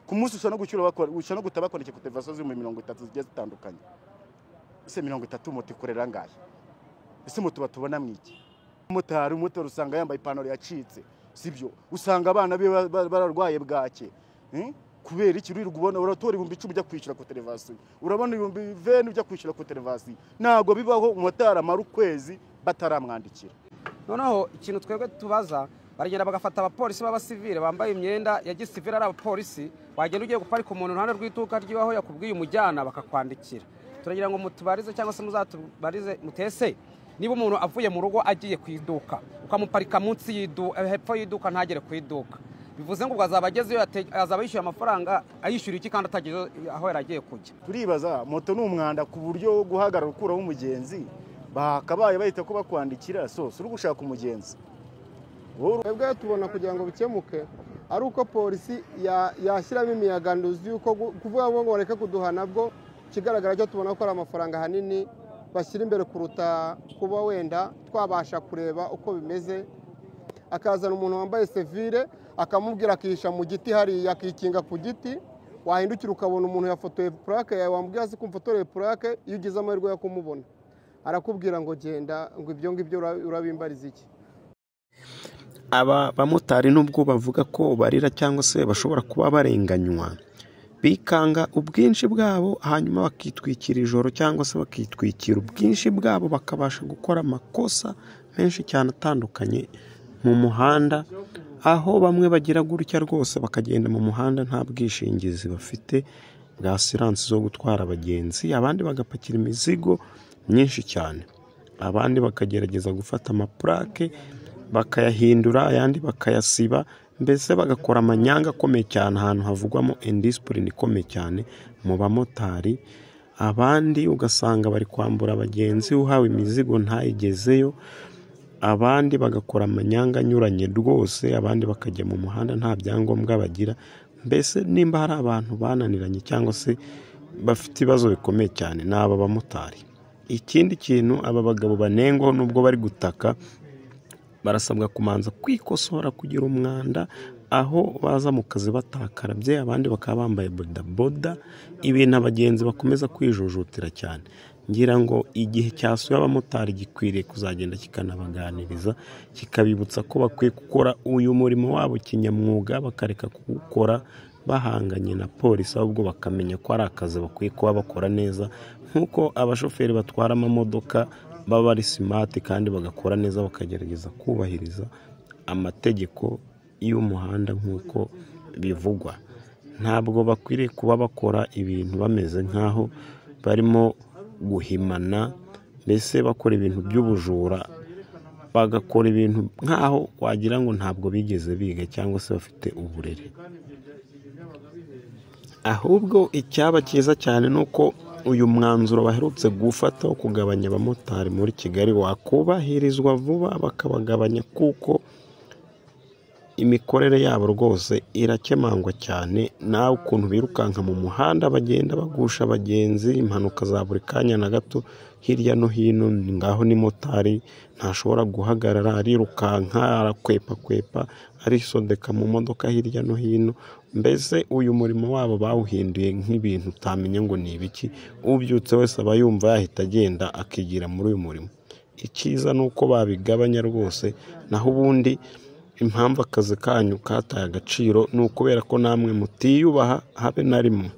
Ku munsi ushobora no gucyura bakora, ushobora no guta bakwandikira contravention z'ibihumbi 30 zigiye zitandukanye. Ese 30 moto ikorera angahe? Ese moto batubona mu iki? Umumotari usanga yambaye ipantaro yacitse, sibyo? Usanga abana be bararwaye bwake. Kubera iki? Uririrwa ubona uratora 10,000 ujya kwishyura contravention, urabona 20,000 ujya kwishyura contravention. Ntabwo bibaho umumotari amara ukwezi bataramwandikira. Noneho ikintu twebwe tubaza, baragenda bagafata abapolisi b'abasivile bambaye imyenda ya gisivile, ari abapolisi, wagenda ugiye guparika umuntu iruhande rw'iduka ry'iwaho yakubwiye umujyana, bakakwandikira. Turagira ngo mutubarize cyangwa se muzatubarize mutese, niba umuntu avuye mu rugo agiye ku iduka, ukamuparika munsi y'iduka, hepfo y'iduka, ntagere ku iduka, bivuze ngo ubwo azaba agezeyo, azaba yishyuye amafaranga, ayishyura iki kandi atageze aho yari agiye kujya? Turibaza, moto ni umwanda ku buryo guhagarara ukuraho umugenzi bakabaye bahita ko bakwandikira? So uri gushaka umugenzi. Twebwe tubona kugira ngo bikemuke ari uko polisi yashyiramo imiyaganduzi, y'uko kuvuga ngo bareke kuduha nabwo, ikigaragara cyo tubona ko ari amafaranga ahanini bashyira imbere kuruta kuba wenda twabasha kureba uko bimeze. Akazana umuntu wambaye sevire, akamubwira akihisha mu giti hariya, akikinga ku giti, wahindukira ukabona umuntu yafotoye plaque yawe, wamubwira se kumfotoreye plaque, iyo ugize amahirwe yo kumubona arakubwira ngo genda, ngo ibyo ngibyo urabimbariza iki? Aba bamotari, nubwo bavuga ko barira cyangwa se bashobora kuba barenganywa, bikanga ubwinshi bwabo, hanyuma bakitwikira ijoro cyangwa se bakitwikira ubwinshi bwabo, bakabasha gukora amakosa menshi cyane atandukanye mu muhanda, aho bamwe bagira gutya rwose bakagenda mu muhanda nta bwishingizi bafite bwa assurance zo gutwara abagenzi, abandi bagapakira imizigo myinshi cyane, abandi bakagerageza gufata amaplaque bakayahindura, ayandi bakayasiba, mbese bagakora amanyanga akomeye cyane ahantu havugwamo indiscipline ikomeye cyane mu bamotari. Abandi ugasanga bari kwambura abagenzi, uhawe imizigo ntayigezeyo, abandi bagakora amanyanga anyuranye rwose, abandi bakajya mu muhanda nta byangombwa bagira. Mbese nimba hari abantu bananiranye cyangwa se bafite ibibazo bikomeye cyane, ni aba bamotari. Ikindi kintu aba bagabo banengwaho, nubwo bari gutaka, barasabwa kumanza kwikosora kugira umwanda, aho baza mu kazi batakarabye, abandi bakaba bambaye bodaboda, ibintu abagenzi bakomeza kwijujutira cyane. Ngira ngo igihe cyasuye abamotari gikwiriye kuzagenda kikanabaganiriza, kikabibutsa ko bakwiye gukora uyu murimo wabo kinyamwuga, bakareka kuwukora bahanganye na polisi, ahubwo bakamenya ko ari akazi bakwiye kuba bakora neza nk'uko abashoferi batwara amamodoka baba ari smart kandi bagakora neza, bakagerageza kubahiriza amategeko y'umuhanda nk'uko bivugwa. Ntabwo bakwiriye kuba bakora ibintu bameze nk'aho barimo guhimana, mbese bakora ibintu by'ubujura, bagakora ibintu nk'aho wagira ngo ntabwo bigeze biga cyangwa se bafite uburere. Ahubwo icyaba cyiza cyane ni uko uyu mwanzuro baherutse gufata wo kugabanya abamotari muri Kigali wakubahirizwa vuba, bakabagabanya, kuko imikorere yabo rwose irakemangwa cyane. Nawe ukuntu birukanka mu muhanda, bagenda bagusha abagenzi, impanuka za buri kanya na gato hirya no hino. Ngaho ni motari ntashobora guhagarara, arirukanka, arakwepakwepa, arisodeka mu modoka hirya no hino. Mbese uyu murimo wabo bawuhinduye nk'ibintu utamenya ngo ni ibiki. Ubyutse wese aba yumva yahita agenda akigira muri uyu murimo. Icyiza ni uko babigabanya rwose, naho ubundi impamvu akazi kanyu kataye agaciro ni ukubera ko namwe mutiyubaha habe na rimwe.